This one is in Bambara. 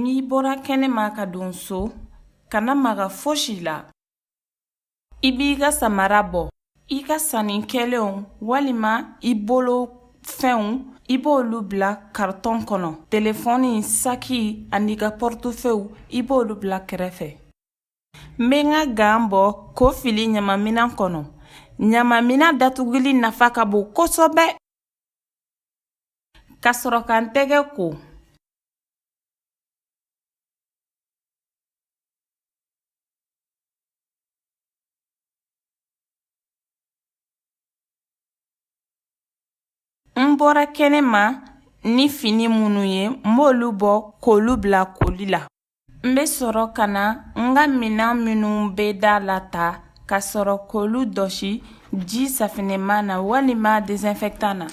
N'i bɔra kɛnɛma ka don so, kana maga fosi la. I b'i ka samara bɔ. I ka sanni kɛlenw walima i bolo fɛnw, i b'olu bila karitɔn kɔnɔ. Telefɔni, saki ani ka pɔrɔtofew, i b'olu bila kɛrɛfɛ. N bɛ n ka gan bɔ k'o fili ɲamanminɛn kɔnɔ. Ɲamanminɛn datuguli nafa ka bon kosɛbɛ. Ka sɔrɔ ka n tɛgɛ ko. N bɔra kɛnɛ ma ni fini minnu ye, n b'olu bɔ k'olu bila koli la. N bɛ sɔrɔ ka na n ka minɛn minnu bɛ da la ta ka sɔrɔ k'olu dɔsi ji safinɛman na walima désinfectant na.